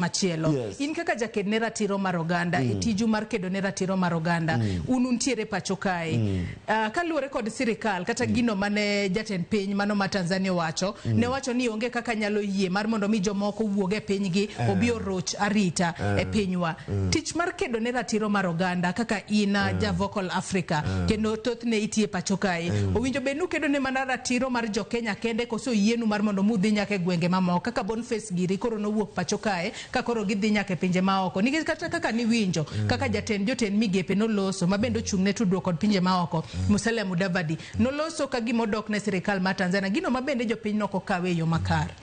Machielo. In kaka jaked ne ratiro mar oganda, e tiju mar kedo ne ratiro mar oganda, un untiere pacho kae. Kaluwore kod sirikal kata gino mane jatend piny mano ma Tanzania owacho, ne owacho ni onge kaka nyalo yie mar mondo mi jomoko owuog e pinygi obi oroch arita e pinywa. Tich mar kedo ne ratiro mar oganda kaka in ja Vocal Africa kendo thothne itiye pacho kae, owinjo bed ni ukedo ne mana ratiro mar jo Kenya kende koso oyienu mar mondo mudhi nyaka e gwenge mamoko kaka Boniface giri koro nowuok pacho kae ka koro gidhi nyaka e pinje maoko nikech kata kaka niwinjo kaka jatend jotend migepe noloso ma bende ochung' ne tudruok kod pinje maoko Musalia Mudavadi noloso ka gima odok ne sirikal mar Tanzania gino ma bende jopiny nok okawe e yo makare.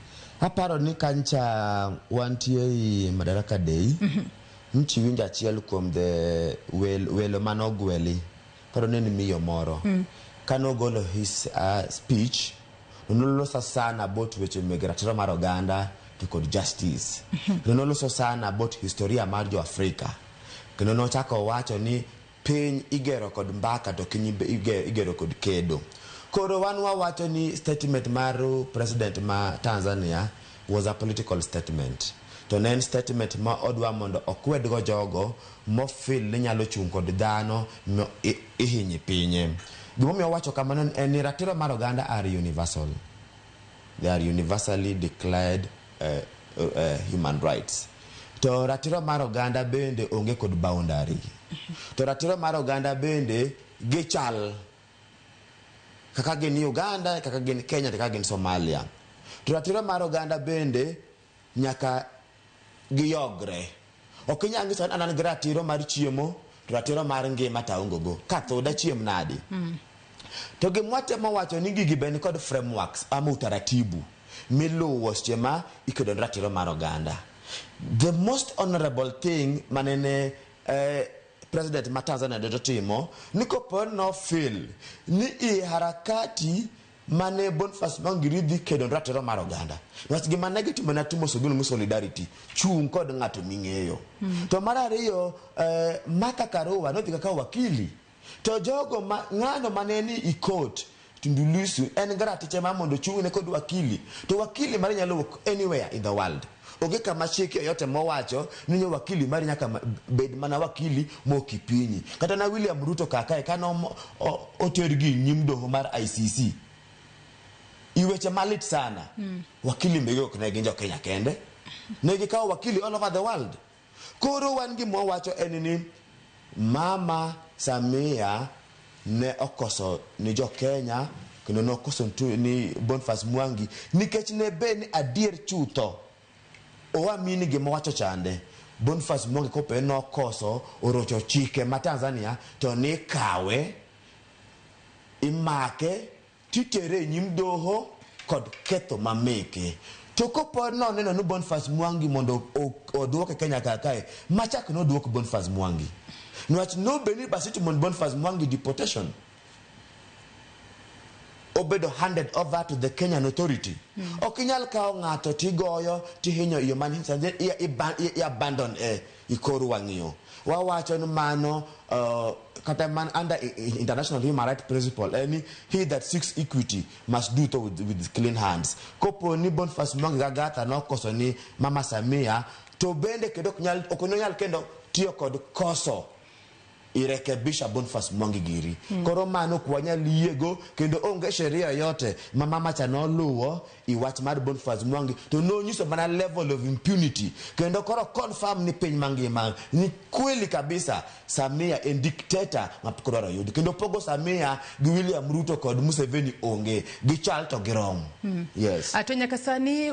Aparo ni kancha wantie i Madaraka Day, nchi winjo achiel kuom the wel, welo mane ogweli, aparo ni en miyo moro. Kane ogolo his speech, noloso sana about weche meg ratiro mar oganda to kod justice. Kendo noloso sana about historia mar jo Afrika. Kendo nochako owacho ni piny igero kod mbaka to piny igero kod kedo. Koro wan wawacho ni statement mar president ma Tanzania was a political statement. To ne en statement ma odwa mondo okwedgo jogo mofeel ni nyalo chung' kod dhano ma ihinyi pinye. Gimomiyo owacho kamano en ni ratiro mar oganda are universal. They are universally declared human rights. To ratiro mar oganda bende onge kod boundary. To ratiro mar oganda bende gichal kaka gin Uganda, kaka gin Kenya, to kaka gin Somalia. To ratiro mar oganda bende nyaka giyogre. Ok inyal nyiso ni an an gi ratiro mar chiemo, to ratiro mar ngima to aonge go. Ka tho dachiem nadi? To gima watemo wacho ni gigi be nikod frameworks ama utaratibu miluwo seche ma ikedo ne ratiro mar oganda. The most honorable thing manene president ma Tanzania ne otimo ni kopo no feel ni i harakati mane Boniface Mwangi dhi kedo ne ratiro mar oganda. Niwach gima ne gitimo ne timo gino solidarity, chung' kod ng'ato ming'eyo. To mar ariyo, Martha Karua nodhi kaka wakili. To jogo ma ng'ano mane ni i court Tundu Lissu en gi ratiche mar mondo ochung'ne kod wakili. To wakili mare nyalo wuok anywhere in the world. Onge kama chik yoyote mowacho ni wakili mari nyaka bed mana wakili mok ipinyi. Kata na William Ruto kakae kane otergi nyim doho mar ICC. I weche malit sana. Wakili mege ok ne gin jo Kenya kende. Ne gikawo wakili all over the world. Koro wan gima wawacho en ni Mama Samia ne okoso ni jo Kenya kendo nokoso ni Boniface Mwangi nikech ne be ni adier chutho oamini gima wacho chande Boniface Mwangi kope nokoso orocho chike ma Tanzania to ni kawe imake titere e nyim doho kod ketho mameke. To kopo noneno ni Boniface Mwangi mondo oduoke Kenya kar kae, machak noduok Boniface Mwangi. Niwach nobed ni bas itimo ni Boniface Mwangi deportation. Obedo handed over to the Kenyan authority. Ok inyal kawo ng'ato tigoyo tihinyo iyo man i abandon e ikor wang'iyo. Wawacho ni mano kata man under international human rights principle en ni he that seeks equity must do so with clean hands. Kopo ni Boniface Mwangi Gagatha nokoso ni Mama Samia to bende kendo ok onyal kendo tiyo kod koso irekebisha Boniface Mwangi giri. Koro mano ok wanyal yiego kendo onge sheria yoyote ma mama cha noluwo i wach mar Boniface Mwangi to nonyiso mana level of impunity kendo koro confirm ni piny mangima ni kweli kabisa Samia en dictator ma pok odwaro yudi kendo pogo Samia gi William Ruto kod Museveni onge gichal to girom. Yes. To nyaka sani.